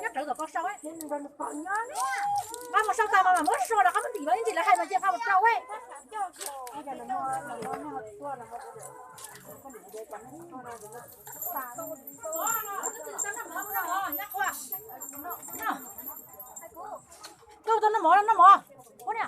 Nyob rawv kom koj sau, nqa mus sau tas mas mam muab sau rov qab muab ntim los ib ntsis lawv hais mas cia nqa mus rau. Koj tau noj mov, noj mov. Ua ni.